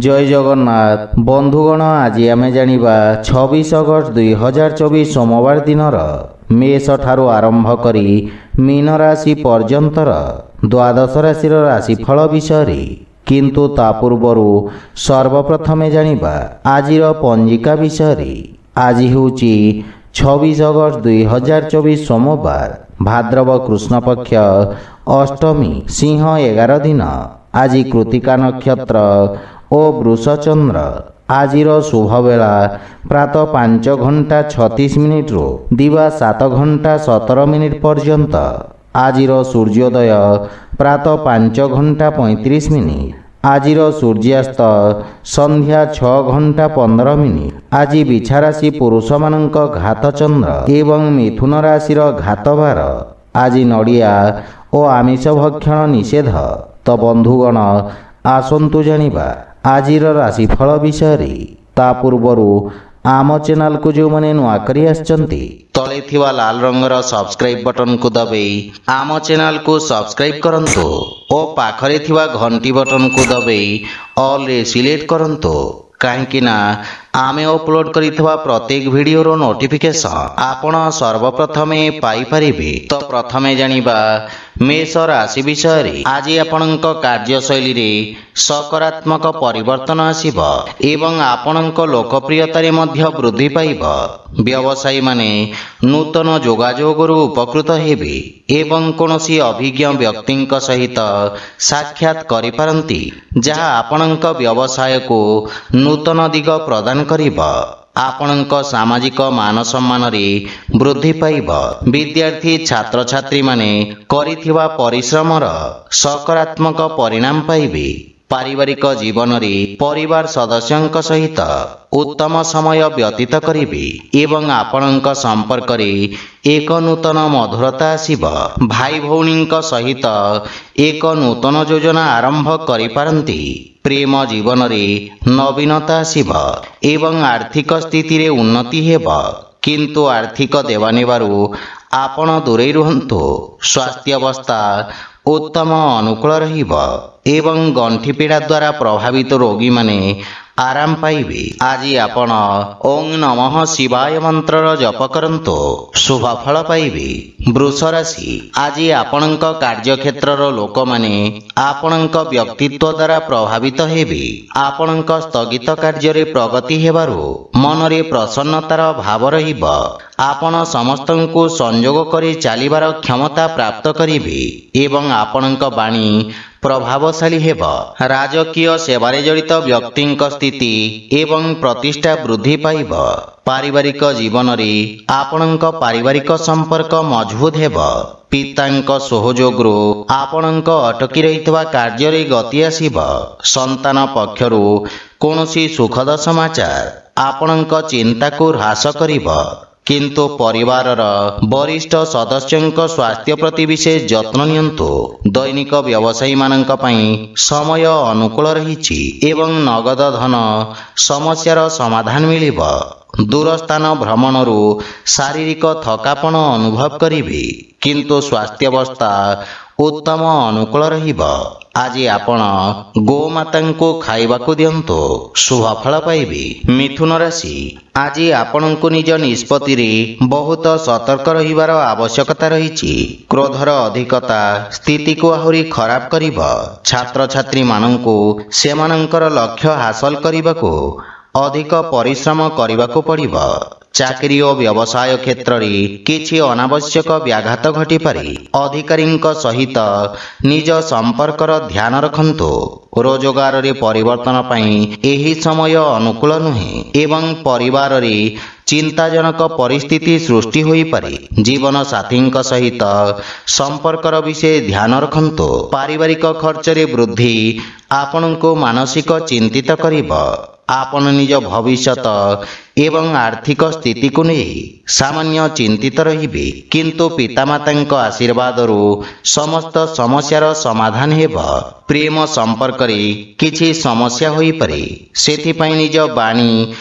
ଜୟ ଜଗନ୍ନାଥ ବନ୍ଧୁଗଣ, ଆଜି ଆମେ ଜାଣିବା 26 ଅଗଷ୍ଟ 2024 ସୋମବାର ଦିନର ମେଷ ଠାରୁ ଆରମ୍ଭ କରି ମୀନ ରାଶି ପର୍ଯ୍ୟନ୍ତର ଦ୍ୱାଦଶ ରାଶିର ରାଶିଫଳ ବିଷୟରେ। କିନ୍ତୁ ତା ପୂର୍ବରୁ ସର୍ବପ୍ରଥମେ ଜାଣିବା ଆଜିର ପଞ୍ଜିକା ବିଷୟରେ। ଆଜି ହେଉଛି 26 ଅଗଷ୍ଟ 2024 ସୋମବାର, ଭାଦ୍ରବ କୃଷ୍ଣପକ୍ଷ ଅଷ୍ଟମୀ, ସିଂହ 11 ଦିନ। ଆଜି କୃତିକା ନକ୍ଷତ୍ର ଓ ବୃଷଚନ୍ଦ୍ର। ଆଜିର ଶୁଭ ବେଳା ପ୍ରାତଃ 5 ଘଣ୍ଟା 36 ମିନିଟ୍ରୁ ଦିବା 7 ଘଣ୍ଟା 17 ମିନିଟ୍ ପର୍ଯ୍ୟନ୍ତ। ଆଜିର ସୂର୍ଯ୍ୟୋଦୟ ପ୍ରାତଃ 5 ଘଣ୍ଟା 35 ମିନିଟ୍। ଆଜିର ସୂର୍ଯ୍ୟାସ୍ତ ସନ୍ଧ୍ୟା 6 ଘଣ୍ଟା 15 ମିନିଟ୍। ଆଜି ବିଛା ରାଶି ପୁରୁଷମାନଙ୍କ ଘାତଚନ୍ଦ୍ର ଏବଂ ମିଥୁନ ରାଶିର ଘାତବାର। ଆଜି ନଡ଼ିଆ ଓ ଆମିଷ ଭକ୍ଷଣ ନିଷେଧ। ତ ବନ୍ଧୁଗଣ, ଆସନ୍ତୁ ଜାଣିବା ଆଜିର ରାଶିଫଳ ବିଷୟରେ। ତା ପୂର୍ବରୁ ଆମ ଚ୍ୟାନେଲକୁ ଯେଉଁମାନେ ନୂଆ କରି ଆସିଛନ୍ତି, ତଳେ ଥିବା ଲାଲ ରଙ୍ଗର ସବସ୍କ୍ରାଇବ୍ ବଟନକୁ ଦବେଇ ଆମ ଚ୍ୟାନେଲକୁ ସବସ୍କ୍ରାଇବ୍ କରନ୍ତୁ ଓ ପାଖରେ ଥିବା ଘଣ୍ଟି ବଟନକୁ ଦବେଇ ଅଲ୍ରେ ସିଲେକ୍ଟ କରନ୍ତୁ, କାହିଁକି ନା ଆମେ ଅପଲୋଡ୍ କରିଥିବା ପ୍ରତ୍ୟେକ ଭିଡ଼ିଓର ନୋଟିଫିକେସନ୍ ଆପଣ ସର୍ବପ୍ରଥମେ ପାଇପାରିବେ। ତ ପ୍ରଥମେ ଜାଣିବା ମେଷ ରାଶି ବିଷୟରେ। ଆଜି ଆପଣଙ୍କ କାର୍ଯ୍ୟଶୈଳୀରେ ସକାରାତ୍ମକ ପରିବର୍ତ୍ତନ ଆସିବ ଏବଂ ଆପଣଙ୍କ ଲୋକପ୍ରିୟତାରେ ମଧ୍ୟ ବୃଦ୍ଧି ପାଇବ। ବ୍ୟବସାୟୀମାନେ ନୂତନ ଯୋଗାଯୋଗରୁ ଉପକୃତ ହେବେ ଏବଂ କୌଣସି ଅଭିଜ୍ଞ ବ୍ୟକ୍ତିଙ୍କ ସହିତ ସାକ୍ଷାତ କରିପାରନ୍ତି, ଯାହା ଆପଣଙ୍କ ବ୍ୟବସାୟକୁ ନୂତନ ଦିଗ ପ୍ରଦାନ କରିବ। ଆପଣଙ୍କ ସାମାଜିକ ମାନ ସମ୍ମାନରେ ବୃଦ୍ଧି ପାଇବ। ବିଦ୍ୟାର୍ଥୀ ଛାତ୍ରଛାତ୍ରୀମାନେ କରିଥିବା ପରିଶ୍ରମର ସକାରାତ୍ମକ ପରିଣାମ ପାଇବେ। ପାରିବାରିକ ଜୀବନରେ ପରିବାର ସଦସ୍ୟଙ୍କ ସହିତ ଉତ୍ତମ ସମୟ ବ୍ୟତୀତ କରିବେ ଏବଂ ଆପଣଙ୍କ ସମ୍ପର୍କରେ ଏକ ନୂତନ ମଧୁରତା ଆସିବ। ଭାଇ ଭଉଣୀଙ୍କ ସହିତ ଏକ ନୂତନ ଯୋଜନା ଆରମ୍ଭ କରିପାରନ୍ତି। ପ୍ରେମ ଜୀବନରେ ନବୀନତା ଆସିବ ଏବଂ ଆର୍ଥିକ ସ୍ଥିତିରେ ଉନ୍ନତି ହେବ, କିନ୍ତୁ ଆର୍ଥିକ ଦେବା ନେବାରୁ ଆପଣ ଦୂରେଇ ରୁହନ୍ତୁ। ସ୍ୱାସ୍ଥ୍ୟାବସ୍ଥା ଉତ୍ତମ ଅନୁକୂଳ ରହିବ ଏବଂ ଗଣ୍ଠି ପୀଡ଼ା ଦ୍ୱାରା ପ୍ରଭାବିତ ରୋଗୀମାନେ ଆରାମ ପାଇବେ। ଆଜି ଆପଣ ଓଂ ନମଃ ଶିବାୟ ମନ୍ତ୍ରର ଜପ କରନ୍ତୁ, ଶୁଭ ଫଳ ପାଇବେ। ବୃଷ ରାଶି, ଆଜି ଆପଣଙ୍କ କାର୍ଯ୍ୟକ୍ଷେତ୍ରର ଲୋକମାନେ ଆପଣଙ୍କ ବ୍ୟକ୍ତିତ୍ୱ ଦ୍ୱାରା ପ୍ରଭାବିତ ହେବେ। ଆପଣଙ୍କ ସ୍ଥଗିତ କାର୍ଯ୍ୟରେ ପ୍ରଗତି ହେବାରୁ ମନରେ ପ୍ରସନ୍ନତାର ଭାବ ରହିବ। ଆପଣ ସମସ୍ତଙ୍କୁ ସଂଯୋଗ କରି ଚାଲିବାର କ୍ଷମତା ପ୍ରାପ୍ତ କରିବେ ଏବଂ ଆପଣଙ୍କ ବାଣୀ ପ୍ରଭାବଶାଳୀ ହେବ। ରାଜକୀୟ ସେବାରେ ଜଡ଼ିତ ବ୍ୟକ୍ତିଙ୍କ ସ୍ଥିତି ଏବଂ ପ୍ରତିଷ୍ଠା ବୃଦ୍ଧି ପାଇବ। ପାରିବାରିକ ଜୀବନରେ ଆପଣଙ୍କ ପାରିବାରିକ ସମ୍ପର୍କ ମଜବୁତ ହେବ। ପିତାଙ୍କ ସହଯୋଗରୁ ଆପଣଙ୍କ ଅଟକି ରହିଥିବା କାର୍ଯ୍ୟରେ ଗତି ଆସିବ। ସନ୍ତାନ ପକ୍ଷରୁ କୌଣସି ସୁଖଦ ସମାଚାର ଆପଣଙ୍କ ଚିନ୍ତାକୁ ହ୍ରାସ କରିବ, କିନ୍ତୁ ପରିବାରର ବରିଷ୍ଠ ସଦସ୍ୟଙ୍କ ସ୍ୱାସ୍ଥ୍ୟ ପ୍ରତି ବିଶେଷ ଯତ୍ନ ନିଅନ୍ତୁ। ଦୈନିକ ବ୍ୟବସାୟୀମାନଙ୍କ ପାଇଁ ସମୟ ଅନୁକୂଳ ରହିଛି ଏବଂ ନଗଦ ଧନ ସମସ୍ୟାର ସମାଧାନ ମିଳିବ। ଦୂର ସ୍ଥାନ ଭ୍ରମଣରୁ ଶାରୀରିକ ଥକାପଣ ଅନୁଭବ କରିବେ, କିନ୍ତୁ ସ୍ୱାସ୍ଥ୍ୟାବସ୍ଥା ଉତ୍ତମ ଅନୁକୂଳ ରହିବ। ଆଜି ଆପଣ ଗୋମାତାଙ୍କୁ ଖାଇବାକୁ ଦିଅନ୍ତୁ, ଶୁଭ ଫଳ ପାଇବେ। ମିଥୁନ ରାଶି, ଆଜି ଆପଣଙ୍କୁ ନିଜ ନିଷ୍ପତ୍ତିରେ ବହୁତ ସତର୍କ ରହିବାର ଆବଶ୍ୟକତା ରହିଛି। କ୍ରୋଧର ଅଧିକତା ସ୍ଥିତିକୁ ଆହୁରି ଖରାପ କରିବ। ଛାତ୍ରଛାତ୍ରୀମାନଙ୍କୁ ସେମାନଙ୍କର ଲକ୍ଷ୍ୟ ହାସଲ କରିବାକୁ ଅଧିକ ପରିଶ୍ରମ କରିବାକୁ ପଡ଼ିବ। ଚାକିରି ଓ ବ୍ୟବସାୟ କ୍ଷେତ୍ରରେ କିଛି ଅନାବଶ୍ୟକ ବ୍ୟାଘାତ ଘଟିପାରେ। ଅଧିକାରୀଙ୍କ ସହିତ ନିଜ ସମ୍ପର୍କର ଧ୍ୟାନ ରଖନ୍ତୁ। ରୋଜଗାରରେ ପରିବର୍ତ୍ତନ ପାଇଁ ଏହି ସମୟ ଅନୁକୂଳ ନୁହେଁ ଏବଂ ପରିବାରରେ ଚିନ୍ତାଜନକ ପରିସ୍ଥିତି ସୃଷ୍ଟି ହୋଇପାରେ। ଜୀବନ ସାଥୀଙ୍କ ସହିତ ସମ୍ପର୍କର ବିଶେଷ ଧ୍ୟାନ ରଖନ୍ତୁ। ପାରିବାରିକ ଖର୍ଚ୍ଚରେ ବୃଦ୍ଧି ଆପଣଙ୍କୁ ମାନସିକ ଚିନ୍ତିତ କରିବ। ଆପଣ ନିଜ ଭବିଷ୍ୟତ ଏବଂ ଆର୍ଥିକ ସ୍ଥିତିକୁ ନେଇ ସାମାନ୍ୟ ଚିନ୍ତିତ ରହିବେ, କିନ୍ତୁ ପିତାମାତାଙ୍କ ଆଶୀର୍ବାଦରୁ ସମସ୍ତ ସମସ୍ୟାର ସମାଧାନ ହେବ। ପ୍ରେମ ସମ୍ପର୍କରେ କିଛି ସମସ୍ୟା ହୋଇପାରେ, ସେଥିପାଇଁ ନିଜ ବାଣୀ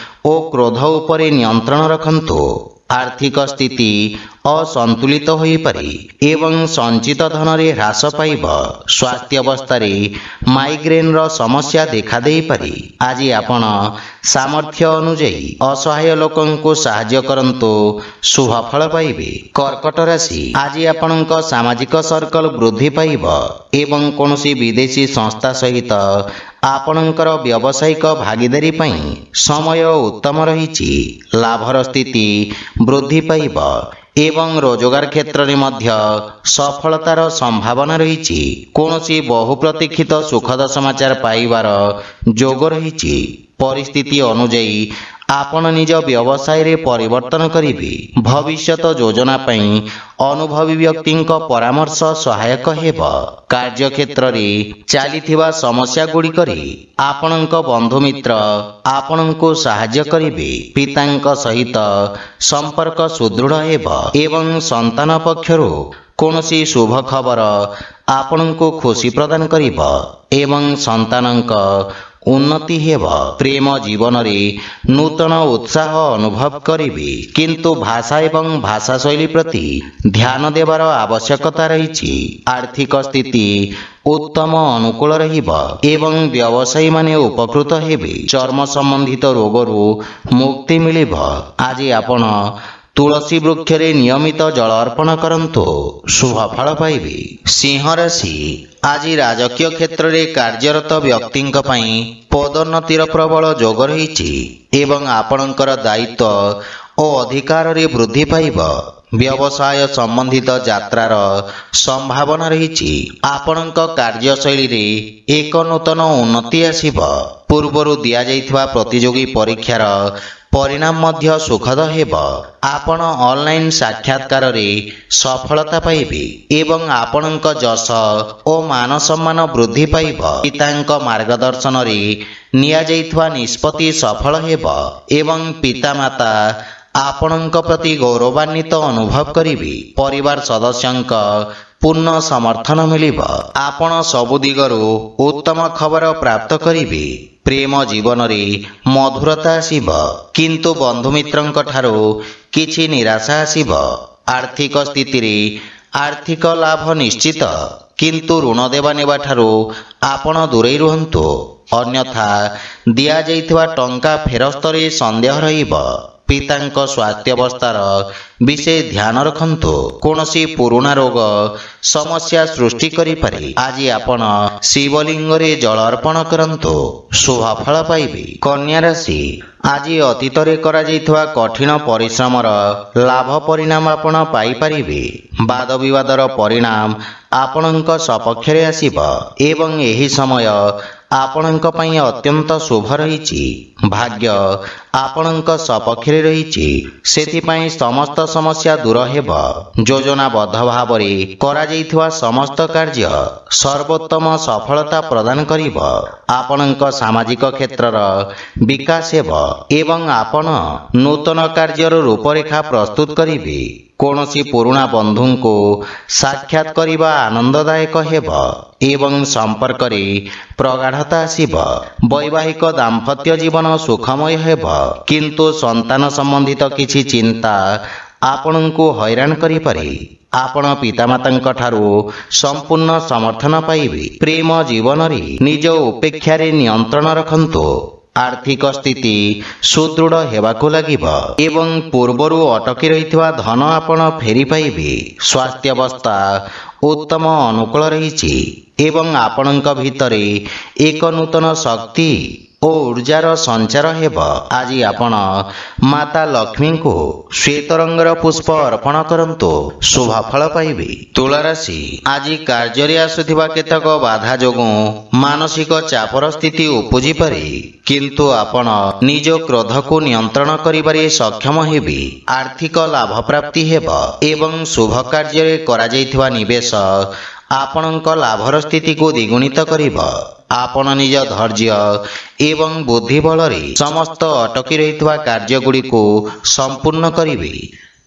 ଓ କ୍ରୋଧ ଉପରେ ନିୟନ୍ତ୍ରଣ ରଖନ୍ତୁ। ଆର୍ଥିକ ସ୍ଥିତି ଅସନ୍ତୁଳିତ ହୋଇପାରେ ଏବଂ ସଞ୍ଚିତ ଧନରେ ହ୍ରାସ ପାଇବ। ସ୍ୱାସ୍ଥ୍ୟ ଅବସ୍ଥାରେ ମାଇଗ୍ରେନର ସମସ୍ୟା ଦେଖାଦେଇପାରେ। ଆଜି ଆପଣ ସାମର୍ଥ୍ୟ ଅନୁଯାୟୀ ଅସହାୟ ଲୋକଙ୍କୁ ସାହାଯ୍ୟ କରନ୍ତୁ, ଶୁଭ ଫଳ ପାଇବେ। କର୍କଟ ରାଶି, ଆଜି ଆପଣଙ୍କ ସାମାଜିକ ସର୍କଲ ବୃଦ୍ଧି ପାଇବ ଏବଂ କୌଣସି ବିଦେଶୀ ସଂସ୍ଥା ସହିତ ଆପଣଙ୍କର ବ୍ୟବସାୟିକ ଭାଗିଦାରୀ ପାଇଁ ସମୟ ଉତ୍ତମ ରହିଛି। ଲାଭର ସ୍ଥିତି ବୃଦ୍ଧି ପାଇବ ଏବଂ ରୋଜଗାର କ୍ଷେତ୍ରରେ ମଧ୍ୟ ସଫଳତାର ସମ୍ଭାବନା ରହିଛି। କୌଣସି ବହୁ ପ୍ରତୀକ୍ଷିତ ସୁଖଦ ସମାଚାର ପାଇବାର ଯୋଗ ରହିଛି। ପରିସ୍ଥିତି ଅନୁଯାୟୀ ଆପଣ ନିଜ ବ୍ୟବସାୟରେ ପରିବର୍ତ୍ତନ କରିବେ। ଭବିଷ୍ୟତ ଯୋଜନା ପାଇଁ ଅନୁଭବୀ ବ୍ୟକ୍ତିଙ୍କ ପରାମର୍ଶ ସହାୟକ ହେବ। କାର୍ଯ୍ୟକ୍ଷେତ୍ରରେ ଚାଲିଥିବା ସମସ୍ୟା ଗୁଡ଼ିକରେ ଆପଣଙ୍କ ବନ୍ଧୁମିତ୍ର ଆପଣଙ୍କୁ ସାହାଯ୍ୟ କରିବେ। ପିତାଙ୍କ ସହିତ ସମ୍ପର୍କ ସୁଦୃଢ଼ ହେବ ଏବଂ ସନ୍ତାନ ପକ୍ଷରୁ କୌଣସି ଶୁଭ ଖବର ଆପଣଙ୍କୁ ଖୁସି ପ୍ରଦାନ କରିବ ଏବଂ ସନ୍ତାନଙ୍କ ଉନ୍ନତି ହେବ। ପ୍ରେମ ଜୀବନରେ ନୂତନ ଉତ୍ସାହ ଅନୁଭବ କରିବେ, କିନ୍ତୁ ଭାଷା ଏବଂ ଭାଷା ଶୈଳୀ ପ୍ରତି ଧ୍ୟାନ ଦେବାର ଆବଶ୍ୟକତା ରହିଛି। ଆର୍ଥିକ ସ୍ଥିତି ଉତ୍ତମ ଅନୁକୂଳ ରହିବ ଏବଂ ବ୍ୟବସାୟୀମାନେ ଉପକୃତ ହେବେ। ଚର୍ମ ସମ୍ବନ୍ଧିତ ରୋଗରୁ ମୁକ୍ତି ମିଳିବ। ଆଜି ଆପଣ ତୁଳସୀ ବୃକ୍ଷରେ ନିୟମିତ ଜଳ ଅର୍ପଣ କରନ୍ତୁ, ଶୁଭ ଫଳ ପାଇବେ। ସିଂହ ରାଶି, ଆଜି ରାଜକୀୟ କ୍ଷେତ୍ରରେ କାର୍ଯ୍ୟରତ ବ୍ୟକ୍ତିଙ୍କ ପାଇଁ ପଦୋନ୍ନତିର ପ୍ରବଳ ଯୋଗ ରହିଛି ଏବଂ ଆପଣଙ୍କର ଦାୟିତ୍ୱ ଓ ଅଧିକାରରେ ବୃଦ୍ଧି ପାଇବ। ବ୍ୟବସାୟ ସମ୍ବନ୍ଧିତ ଯାତ୍ରାର ସମ୍ଭାବନା ରହିଛି। ଆପଣଙ୍କ କାର୍ଯ୍ୟଶୈଳୀରେ ଏକ ନୂତନ ଉନ୍ନତି ଆସିବ। ପୂର୍ବରୁ ଦିଆଯାଇଥିବା ପ୍ରତିଯୋଗୀ ପରୀକ୍ଷାର ପରିଣାମ ମଧ୍ୟ ସୁଖଦ ହେବ। ଆପଣ ଅନଲାଇନ୍ ସାକ୍ଷାତକାରରେ ସଫଳତା ପାଇବେ ଏବଂ ଆପଣଙ୍କ ଯଶ ଓ ମାନ ସମ୍ମାନ ବୃଦ୍ଧି ପାଇବ। ପିତାଙ୍କ ମାର୍ଗଦର୍ଶନରେ ନିଆଯାଇଥିବା ନିଷ୍ପତ୍ତି ସଫଳ ହେବ ଏବଂ ପିତାମାତା ଆପଣଙ୍କ ପ୍ରତି ଗୌରବାନ୍ୱିତ ଅନୁଭବ କରିବେ। ପରିବାର ସଦସ୍ୟଙ୍କ ପୂର୍ଣ୍ଣ ସମର୍ଥନ ମିଳିବ। ଆପଣ ସବୁ ଦିଗରୁ ଉତ୍ତମ ଖବର ପ୍ରାପ୍ତ କରିବେ। ପ୍ରେମ ଜୀବନରେ ମଧୁରତା ଆସିବ, କିନ୍ତୁ ବନ୍ଧୁମିତ୍ରଙ୍କ ଠାରୁ କିଛି ନିରାଶା ଆସିବ। ଆର୍ଥିକ ସ୍ଥିତିରେ ଆର୍ଥିକ ଲାଭ ନିଶ୍ଚିତ, କିନ୍ତୁ ଋଣ ଦେବା ନେବା ଠାରୁ ଆପଣ ଦୂରେଇ ରୁହନ୍ତୁ, ଅନ୍ୟଥା ଦିଆଯାଇଥିବା ଟଙ୍କା ଫେରସ୍ତରେ ସନ୍ଦେହ ରହିବ। ପିତାଙ୍କ ସ୍ୱାସ୍ଥ୍ୟାବସ୍ଥାର ବିଶେଷ ଧ୍ୟାନ ରଖନ୍ତୁ। କୌଣସି ପୁରୁଣା ରୋଗ ସମସ୍ୟା ସୃଷ୍ଟି କରିପାରେ। ଆଜି ଆପଣ ଶିବଲିଙ୍ଗରେ ଜଳ ଅର୍ପଣ କରନ୍ତୁ, ଶୁଭ ଫଳ ପାଇବେ। କନ୍ୟା ରାଶି, ଆଜି ଅତୀତରେ କରାଯାଇଥିବା କଠିନ ପରିଶ୍ରମର ଲାଭ ପରିଣାମ ଆପଣ ପାଇପାରିବେ। ବାଦ ବିବାଦର ପରିଣାମ ଆପଣଙ୍କ ସପକ୍ଷରେ ଆସିବ ଏବଂ ଏହି ସମୟ ଆପଣଙ୍କ ପାଇଁ ଅତ୍ୟନ୍ତ ଶୁଭ ରହିଛି। ଭାଗ୍ୟ ଆପଣଙ୍କ ସପକ୍ଷରେ ରହିଛି, ସେଥିପାଇଁ ସମସ୍ତ ସମସ୍ୟା ଦୂର ହେବ। ଯୋଜନାବଦ୍ଧ ଭାବରେ କରାଯାଇଥିବା ସମସ୍ତ କାର୍ଯ୍ୟ ସର୍ବୋତ୍ତମ ସଫଳତା ପ୍ରଦାନ କରିବ। ଆପଣଙ୍କ ସାମାଜିକ କ୍ଷେତ୍ରର ବିକାଶ ହେବ ଏବଂ ଆପଣ ନୂତନ କାର୍ଯ୍ୟର ରୂପରେଖା ପ୍ରସ୍ତୁତ କରିବେ। କୌଣସି ପୁରୁଣା ବନ୍ଧୁଙ୍କୁ ସାକ୍ଷାତ କରିବା ଆନନ୍ଦଦାୟକ ହେବ ଏବଂ ସମ୍ପର୍କରେ ପ୍ରଗାଢ଼ତା ଆସିବ। ବୈବାହିକ ଦାମ୍ପତ୍ୟ ଜୀବନ ସୁଖମୟ ହେବ, କିନ୍ତୁ ସନ୍ତାନ ସମ୍ବନ୍ଧିତ କିଛି ଚିନ୍ତା ଆପଣଙ୍କୁ ହଇରାଣ କରିପାରେ। ଆପଣ ପିତାମାତାଙ୍କ ଠାରୁ ସମ୍ପୂର୍ଣ୍ଣ ସମର୍ଥନ ପାଇବେ। ପ୍ରେମ ଜୀବନରେ ନିଜ ଉପେକ୍ଷାରେ ନିୟନ୍ତ୍ରଣ ରଖନ୍ତୁ। ଆର୍ଥିକ ସ୍ଥିତି ସୁଦୃଢ଼ ହେବାକୁ ଲାଗିବ ଏବଂ ପୂର୍ବରୁ ଅଟକି ରହିଥିବା ଧନ ଆପଣ ଫେରି ପାଇବେ। ସ୍ୱାସ୍ଥ୍ୟାବସ୍ଥା ଉତ୍ତମ ଅନୁକୂଳ ରହିଛି ଏବଂ ଆପଣଙ୍କ ଭିତରେ ଏକ ନୂତନ ଶକ୍ତି ଓ ଉର୍ଜାର ସଞ୍ଚାର ହେବ। ଆଜି ଆପଣ ମାତା ଲକ୍ଷ୍ମୀଙ୍କୁ ଶ୍ୱେତ ରଙ୍ଗର ପୁଷ୍ପ ଅର୍ପଣ କରନ୍ତୁ, ଶୁଭ ଫଳ ପାଇବେ। ତୁଳା ରାଶି, ଆଜି କାର୍ଯ୍ୟରେ ଆସୁଥିବା କେତେକ ବାଧା ଯୋଗୁଁ ମାନସିକ ଚାପର ସ୍ଥିତି ଉପୁଜିପାରେ, କିନ୍ତୁ ଆପଣ ନିଜ କ୍ରୋଧକୁ ନିୟନ୍ତ୍ରଣ କରିବାରେ ସକ୍ଷମ ହେବେ। ଆର୍ଥିକ ଲାଭ ପ୍ରାପ୍ତି ହେବ ଏବଂ ଶୁଭ କାର୍ଯ୍ୟରେ କରାଯାଇଥିବା ନିବେଶ ଆପଣଙ୍କ ଲାଭର ସ୍ଥିତିକୁ ଦ୍ୱିଗୁଣିତ କରିବ। ଆପଣ ନିଜ ଧୈର୍ଯ୍ୟ ଏବଂ ବୁଦ୍ଧି ବଳରେ ସମସ୍ତ ଅଟକି ରହିଥିବା କାର୍ଯ୍ୟଗୁଡ଼ିକୁ ସମ୍ପୂର୍ଣ୍ଣ କରିବେ।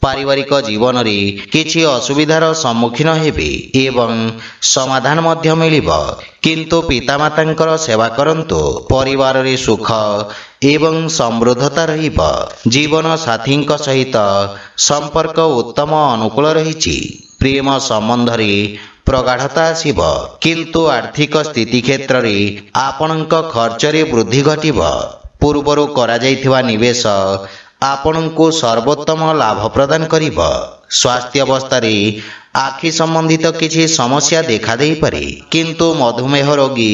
ପାରିବାରିକ ଜୀବନରେ କିଛି ଅସୁବିଧାର ସମ୍ମୁଖୀନ ହେବେ ଏବଂ ସମାଧାନ ମଧ୍ୟ ମିଳିବ, କିନ୍ତୁ ପିତାମାତାଙ୍କର ସେବା କରନ୍ତୁ। ପରିବାରରେ ସୁଖ ଏବଂ ସମୃଦ୍ଧତା ରହିବ। ଜୀବନ ସାଥୀଙ୍କ ସହିତ ସମ୍ପର୍କ ଉତ୍ତମ ଅନୁକୂଳ ରହିଛି। ପ୍ରେମ ସମ୍ବନ୍ଧରେ ପ୍ରଗାଢ଼ତା ଆସିବ, କିନ୍ତୁ ଆର୍ଥିକ ସ୍ଥିତି କ୍ଷେତ୍ରରେ ଆପଣଙ୍କ ଖର୍ଚ୍ଚରେ ବୃଦ୍ଧି ଘଟିବ। ପୂର୍ବରୁ କରାଯାଇଥିବା ନିବେଶ ଆପଣଙ୍କୁ ସର୍ବୋତ୍ତମ ଲାଭ ପ୍ରଦାନ କରିବ। ସ୍ୱାସ୍ଥ୍ୟାବସ୍ଥାରେ ଆଖି ସମ୍ବନ୍ଧିତ କିଛି ସମସ୍ୟା ଦେଖାଦେଇପାରେ, କିନ୍ତୁ ମଧୁମେହ ରୋଗୀ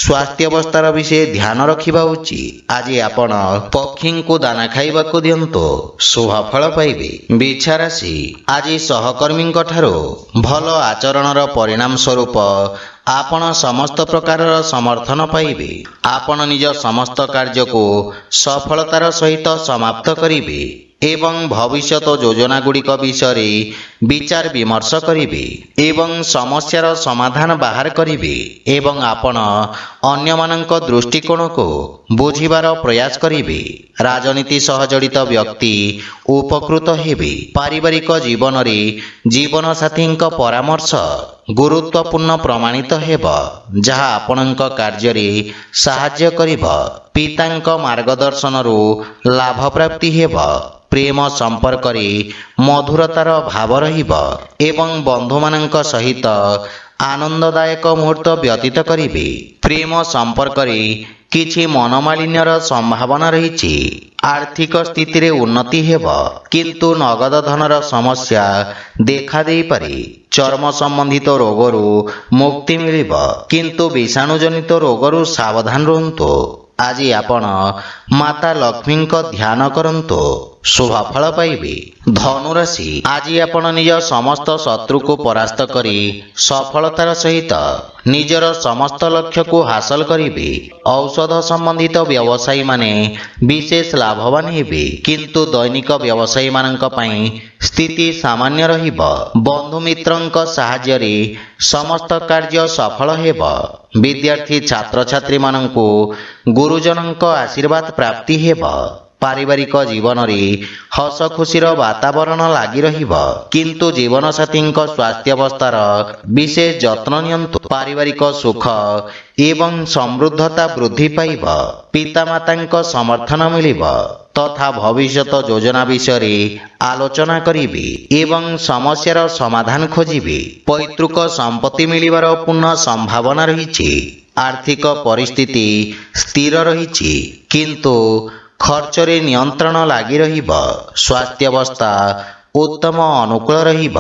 ସ୍ୱାସ୍ଥ୍ୟାବସ୍ଥାର ବିଷୟ ଧ୍ୟାନ ରଖିବା ଉଚିତ। ଆଜି ଆପଣ ପକ୍ଷୀଙ୍କୁ ଦାନା ଖାଇବାକୁ ଦିଅନ୍ତୁ, ଶୁଭ ଫଳ ପାଇବେ। ବିଛା ରାଶି, ଆଜି ସହକର୍ମୀଙ୍କ ଠାରୁ ଭଲ ଆଚରଣର ପରିଣାମ ସ୍ୱରୂପ ଆପଣ ସମସ୍ତ ପ୍ରକାରର ସମର୍ଥନ ପାଇବେ। ଆପଣ ନିଜ ସମସ୍ତ କାର୍ଯ୍ୟକୁ ସଫଳତାର ସହିତ ସମାପ୍ତ କରିବେ ଏବଂ ଭବିଷ୍ୟତ ଯୋଜନା ଗୁଡ଼ିକ ବିଷୟରେ ବିଚାର ବିମର୍ଶ କରିବେ ଏବଂ ସମସ୍ୟାର ସମାଧାନ ବାହାର କରିବେ ଏବଂ ଆପଣ ଅନ୍ୟମାନଙ୍କ ଦୃଷ୍ଟିକୋଣକୁ ବୁଝିବାର ପ୍ରୟାସ କରିବେ। ରାଜନୀତି ସହ ଜଡ଼ିତ ବ୍ୟକ୍ତି ଉପକୃତ ହେବେ। ପାରିବାରିକ ଜୀବନରେ ଜୀବନସାଥୀଙ୍କ ପରାମର୍ଶ ଗୁରୁତ୍ୱପୂର୍ଣ୍ଣ ପ୍ରମାଣିତ ହେବ, ଯାହା ଆପଣଙ୍କ କାର୍ଯ୍ୟରେ ସାହାଯ୍ୟ କରିବ। ପିତାଙ୍କ ମାର୍ଗଦର୍ଶନରୁ ଲାଭ ପ୍ରାପ୍ତି ହେବ। ପ୍ରେମ ସମ୍ପର୍କରେ ମଧୁରତାର ଭାବ ରହିବ ଏବଂ ବନ୍ଧୁମାନଙ୍କ ସହିତ ଆନନ୍ଦଦାୟକ ମୁହୂର୍ତ୍ତ ବ୍ୟତୀତ କରିବେ। ପ୍ରେମ ସମ୍ପର୍କରେ କିଛି ମନୋମାଳିନ୍ୟର ସମ୍ଭାବନା ରହିଛି। ଆର୍ଥିକ ସ୍ଥିତିରେ ଉନ୍ନତି ହେବ, କିନ୍ତୁ ନଗଦ ଧନର ସମସ୍ୟା ଦେଖା ଦେଇପାରେ। ଚର୍ମ ସମ୍ବନ୍ଧିତ ରୋଗରୁ ମୁକ୍ତି ମିଳିବ, କିନ୍ତୁ ବିଷାଣୁ ଜନିତ ରୋଗରୁ ସାବଧାନ ରୁହନ୍ତୁ। ଆଜି ଆପଣ ମାତା ଲକ୍ଷ୍ମୀଙ୍କ ଧ୍ୟାନ କରନ୍ତୁ, ଶୁଭ ଫଳ ପାଇବେ। ଧନୁରାଶି, ଆଜି ଆପଣ ନିଜ ସମସ୍ତ ଶତ୍ରୁକୁ ପରାସ୍ତ କରି ସଫଳତାର ସହିତ ନିଜର ସମସ୍ତ ଲକ୍ଷ୍ୟକୁ ହାସଲ କରିବେ। ଔଷଧ ସମ୍ବନ୍ଧିତ ବ୍ୟବସାୟୀମାନେ ବିଶେଷ ଲାଭବାନ ହେବେ, କିନ୍ତୁ ଦୈନିକ ବ୍ୟବସାୟୀମାନଙ୍କ ପାଇଁ ସ୍ଥିତି ସାମାନ୍ୟ ରହିବ। ବନ୍ଧୁମିତ୍ରଙ୍କ ସାହାଯ୍ୟରେ ସମସ୍ତ କାର୍ଯ୍ୟ ସଫଳ ହେବ। ବିଦ୍ୟାର୍ଥୀ ଛାତ୍ରଛାତ୍ରୀମାନଙ୍କୁ ଗୁରୁଜନଙ୍କ ଆଶୀର୍ବାଦ ପ୍ରାପ୍ତି ହେବ। ପାରିବାରିକ ଜୀବନରେ ହସ ଖୁସିର ବାତାବରଣ ଲାଗି ରହିବ, କିନ୍ତୁ ଜୀବନସାଥୀଙ୍କ ସ୍ୱାସ୍ଥ୍ୟାବସ୍ଥାର ବିଶେଷ ଯତ୍ନ ନିଅନ୍ତୁ। ପାରିବାରିକ ସୁଖ ଏବଂ ସମୃଦ୍ଧତା ବୃଦ୍ଧି ପାଇବ। ପିତାମାତାଙ୍କ ସମର୍ଥନ ମିଳିବ ତଥା ଭବିଷ୍ୟତ ଯୋଜନା ବିଷୟରେ ଆଲୋଚନା କରିବେ ଏବଂ ସମସ୍ୟାର ସମାଧାନ ଖୋଜିବେ। ପୈତୃକ ସମ୍ପତ୍ତି ମିଳିବାର ପୂର୍ଣ୍ଣ ସମ୍ଭାବନା ରହିଛି। ଆର୍ଥିକ ପରିସ୍ଥିତି ସ୍ଥିର ରହିଛି, କିନ୍ତୁ ଖର୍ଚ୍ଚରେ ନିୟନ୍ତ୍ରଣ ଲାଗି ରହିବ। ସ୍ୱାସ୍ଥ୍ୟାବସ୍ଥା ଉତ୍ତମ ଅନୁକୂଳ ରହିବ,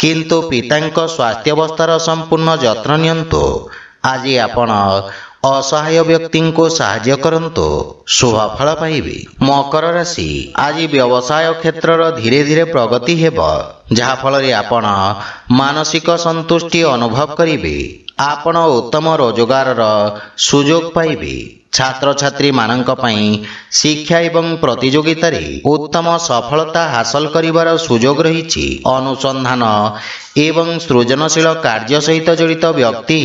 କିନ୍ତୁ ପିତାଙ୍କ ସ୍ୱାସ୍ଥ୍ୟାବସ୍ଥାର ସମ୍ପୂର୍ଣ୍ଣ ଯତ୍ନ ନିଅନ୍ତୁ। ଆଜି ଆପଣ ଅସହାୟ ବ୍ୟକ୍ତିଙ୍କୁ ସାହାଯ୍ୟ କରନ୍ତୁ, ଶୁଭ ଫଳ ପାଇବେ। ମକର ରାଶି, ଆଜି ବ୍ୟବସାୟ କ୍ଷେତ୍ରର ଧୀରେ ଧୀରେ ପ୍ରଗତି ହେବ, ଯାହାଫଳରେ ଆପଣ ମାନସିକ ସନ୍ତୁଷ୍ଟି ଅନୁଭବ କରିବେ। ଆପଣ ଉତ୍ତମ ରୋଜଗାରର ସୁଯୋଗ ପାଇବେ। ଛାତ୍ରଛାତ୍ରୀମାନଙ୍କ ପାଇଁ ଶିକ୍ଷା ଏବଂ ପ୍ରତିଯୋଗିତାରେ ଉତ୍ତମ ସଫଳତା ହାସଲ କରିବାର ସୁଯୋଗ ରହିଛି। ଅନୁସନ୍ଧାନ ଏବଂ ସୃଜନଶୀଳ କାର୍ଯ୍ୟ ସହିତ ଜଡ଼ିତ ବ୍ୟକ୍ତି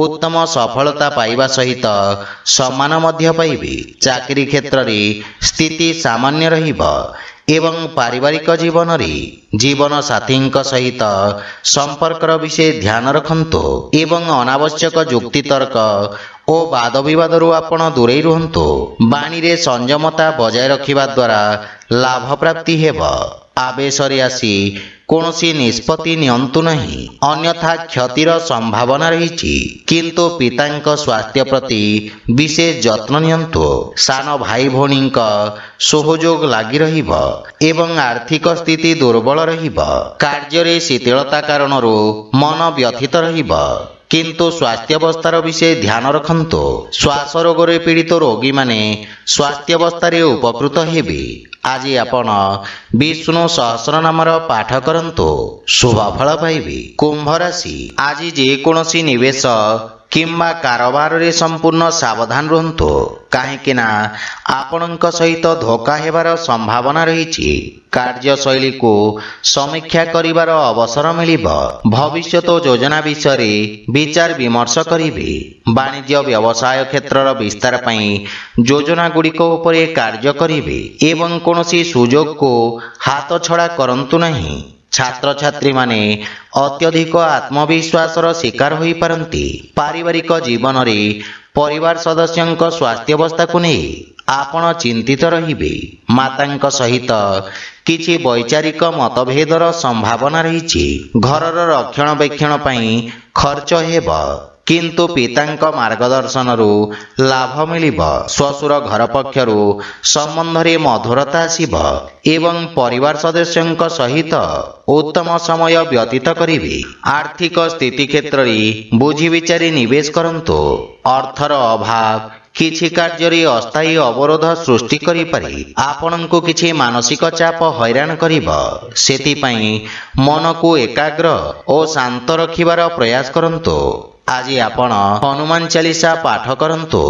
ଉତ୍ତମ ସଫଳତା ପାଇବା ସହିତ ସମ୍ମାନ ମଧ୍ୟ ପାଇବେ। ଚାକିରି କ୍ଷେତ୍ରରେ ସ୍ଥିତି ସାମାନ୍ୟ ରହିବ ଏବଂ ପାରିବାରିକ ଜୀବନରେ ଜୀବନସାଥୀଙ୍କ ସହିତ ସମ୍ପର୍କର ବିଷୟ ଧ୍ୟାନ ରଖନ୍ତୁ ଏବଂ ଅନାବଶ୍ୟକ ଯୁକ୍ତିତର୍କ ଓ ବାଦବିବାଦରୁ ଆପଣ ଦୂରେଇ ରୁହନ୍ତୁ। ବାଣୀରେ ସଂଯମତା ବଜାୟ ରଖିବା ଦ୍ୱାରା ଲାଭ ପ୍ରାପ୍ତି ହେବ। ଆବେଶରେ ଆସି କୌଣସି ନିଷ୍ପତ୍ତି ନିଅନ୍ତୁ ନାହିଁ, ଅନ୍ୟଥା କ୍ଷତିର ସମ୍ଭାବନା ରହିଛି। କିନ୍ତୁ ପିତାଙ୍କ ସ୍ୱାସ୍ଥ୍ୟ ପ୍ରତି ବିଶେଷ ଯତ୍ନ ନିଅନ୍ତୁ। ସାନ ଭାଇ ଭଉଣୀଙ୍କ ସହଯୋଗ ଲାଗି ରହିବ ଏବଂ ଆର୍ଥିକ ସ୍ଥିତି ଦୁର୍ବଳ ରହିବ। କାର୍ଯ୍ୟରେ ଶିଥିଳତା କାରଣରୁ ମନ ବ୍ୟଥିତ ରହିବ, କିନ୍ତୁ ସ୍ୱାସ୍ଥ୍ୟାବସ୍ଥାର ବିଷୟ ଧ୍ୟାନ ରଖନ୍ତୁ। ଶ୍ୱାସ ରୋଗରେ ପୀଡ଼ିତ ରୋଗୀମାନେ ସ୍ୱାସ୍ଥ୍ୟାବସ୍ଥାରେ ଉପକୃତ ହେବେ। ଆଜି ଆପଣ ବିଷ୍ଣୁ ସହସ୍ର ନାମର ପାଠ କରନ୍ତୁ, ଶୁଭ ଫଳ ପାଇବେ। କୁମ୍ଭ ରାଶି, ଆଜି ଯେକୌଣସି ନିବେଶ କିମ୍ବା କାରବାରରେ ସମ୍ପୂର୍ଣ୍ଣ ସାବଧାନ ରୁହନ୍ତୁ, କାହିଁକି ନା ଆପଣଙ୍କ ସହିତ ଧୋକା ହେବାର ସମ୍ଭାବନା ରହିଛି। କାର୍ଯ୍ୟଶୈଳୀକୁ ସମୀକ୍ଷା କରିବାର ଅବସର ମିଳିବ। ଭବିଷ୍ୟତ ଯୋଜନା ବିଷୟରେ ବିଚାର ବିମର୍ଶ କରିବେ। ବାଣିଜ୍ୟ ବ୍ୟବସାୟ କ୍ଷେତ୍ରର ବିସ୍ତାର ପାଇଁ ଯୋଜନା ଗୁଡ଼ିକ ଉପରେ କାର୍ଯ୍ୟ କରିବେ ଏବଂ କୌଣସି ସୁଯୋଗକୁ ହାତଛଡ଼ା କରନ୍ତୁ ନାହିଁ। ଛାତ୍ରଛାତ୍ରୀମାନେ ଅତ୍ୟଧିକ ଆତ୍ମବିଶ୍ୱାସର ଶିକାର ହୋଇପାରନ୍ତି। ପାରିବାରିକ ଜୀବନରେ ପରିବାର ସଦସ୍ୟଙ୍କ ସ୍ୱାସ୍ଥ୍ୟାବସ୍ଥାକୁ ନେଇ ଆପଣ ଚିନ୍ତିତ ରହିବେ। ମାତାଙ୍କ ସହିତ କିଛି ବୈଚାରିକ ମତଭେଦର ସମ୍ଭାବନା ରହିଛି। ଘରର ରକ୍ଷଣାବେକ୍ଷଣ ପାଇଁ ଖର୍ଚ୍ଚ ହେବ, କିନ୍ତୁ ପିତାଙ୍କ ମାର୍ଗଦର୍ଶନରୁ ଲାଭ ମିଳିବ। ଶ୍ୱଶୁର ଘର ପକ୍ଷରୁ ସମ୍ବନ୍ଧରେ ମଧୁରତା ଆସିବ ଏବଂ ପରିବାର ସଦସ୍ୟଙ୍କ ସହିତ ଉତ୍ତମ ସମୟ ବ୍ୟତୀତ କରିବେ। ଆର୍ଥିକ ସ୍ଥିତି କ୍ଷେତ୍ରରେ ବୁଝି ବିଚାରି ନିବେଶ କରନ୍ତୁ। ଅର୍ଥର ଅଭାବ କିଛି କାର୍ଯ୍ୟରେ ଅସ୍ଥାୟୀ ଅବରୋଧ ସୃଷ୍ଟି କରିପାରେ। ଆପଣଙ୍କୁ କିଛି ମାନସିକ ଚାପ ହଇରାଣ କରିବ, ସେଥିପାଇଁ ମନକୁ ଏକାଗ୍ର ଓ ଶାନ୍ତ ରଖିବାର ପ୍ରୟାସ କରନ୍ତୁ। ଆଜି ଆପଣ ହନୁମାନ ଚାଳିଶା ପାଠ କରନ୍ତୁ,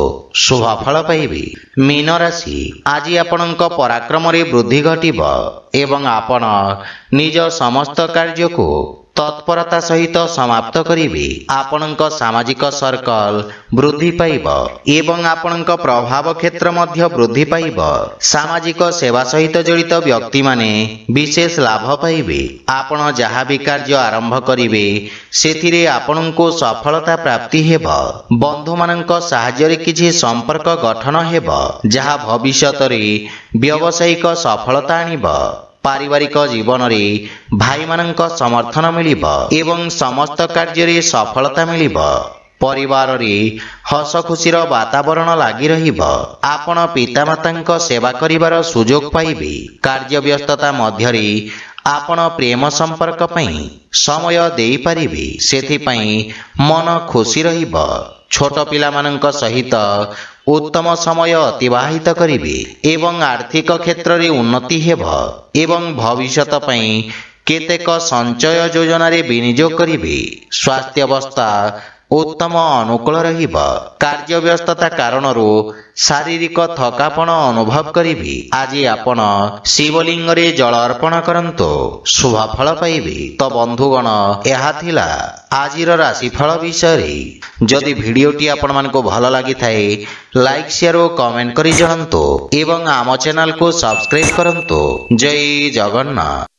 ଶୁଭ ଫଳ ପାଇବେ। ମୀନ ରାଶି, ଆଜି ଆପଣଙ୍କ ପରାକ୍ରମରେ ବୃଦ୍ଧି ଘଟିବ ଏବଂ ଆପଣ ନିଜ ସମସ୍ତ କାର୍ଯ୍ୟକୁ ତତ୍ପରତା ସହିତ ସମାପ୍ତ କରିବେ। ଆପଣଙ୍କ ସାମାଜିକ ସର୍କଲ ବୃଦ୍ଧି ପାଇବ ଏବଂ ଆପଣଙ୍କ ପ୍ରଭାବ କ୍ଷେତ୍ର ମଧ୍ୟ ବୃଦ୍ଧି ପାଇବ। ସାମାଜିକ ସେବା ସହିତ ଜଡ଼ିତ ବ୍ୟକ୍ତିମାନେ ବିଶେଷ ଲାଭ ପାଇବେ। ଆପଣ ଯାହା ବି କାର୍ଯ୍ୟ ଆରମ୍ଭ କରିବେ, ସେଥିରେ ଆପଣଙ୍କୁ ସଫଳତା ପ୍ରାପ୍ତି ହେବ। ବନ୍ଧୁମାନଙ୍କ ସାହାଯ୍ୟରେ କିଛି ସମ୍ପର୍କ ଗଠନ ହେବ, ଯାହା ଭବିଷ୍ୟତରେ ବ୍ୟବସାୟିକ ସଫଳତା ଆଣିବ। ପାରିବାରିକ ଜୀବନରେ ଭାଇମାନଙ୍କ ସମର୍ଥନ ମିଳିବ ଏବଂ ସମସ୍ତ କାର୍ଯ୍ୟରେ ସଫଳତା ମିଳିବ। ପରିବାରରେ ହସ ଖୁସିର ବାତାବରଣ ଲାଗି ରହିବ। ଆପଣ ପିତାମାତାଙ୍କ ସେବା କରିବାର ସୁଯୋଗ ପାଇବେ। କାର୍ଯ୍ୟ ବ୍ୟସ୍ତତା ମଧ୍ୟରେ ଆପଣ ପ୍ରେମ ସମ୍ପର୍କ ପାଇଁ ସମୟ ଦେଇପାରିବେ, ସେଥିପାଇଁ ମନ ଖୁସି ରହିବ। ଛୋଟ ପିଲାମାନଙ୍କ ସହିତ ଉତ୍ତମ ସମୟ ଅତିବାହିତ କରିବେ ଏବଂ ଆର୍ଥିକ କ୍ଷେତ୍ରରେ ଉନ୍ନତି ହେବ ଏବଂ ଭବିଷ୍ୟତ ପାଇଁ କେତେକ ସଞ୍ଚୟ ଯୋଜନାରେ ବିନିଯୋଗ କରିବେ। ସ୍ୱାସ୍ଥ୍ୟାବସ୍ଥା ଉତ୍ତମ ଅନୁକୂଳ ରହିବ। କାର୍ଯ୍ୟ ବ୍ୟସ୍ତତା କାରଣରୁ ଶାରୀରିକ ଥକାପଣ ଅନୁଭବ କରିବେ। ଆଜି ଆପଣ ଶିବଲିଙ୍ଗରେ ଜଳ ଅର୍ପଣ କରନ୍ତୁ, ଶୁଭ ଫଳ ପାଇବେ। ତ ବନ୍ଧୁଗଣ, ଏହା ଥିଲା ଆଜିର ରାଶିଫଳ ବିଷୟରେ। ଯଦି ଭିଡ଼ିଓଟି ଆପଣମାନଙ୍କୁ ଭଲ ଲାଗିଥାଏ, ଲାଇକ୍, ସେୟାର ଓ କମେଣ୍ଟ କରି ଜଣାନ୍ତୁ ଏବଂ ଆମ ଚ୍ୟାନେଲକୁ ସବସ୍କ୍ରାଇବ କରନ୍ତୁ। ଜୟ ଜଗନ୍ନାଥ।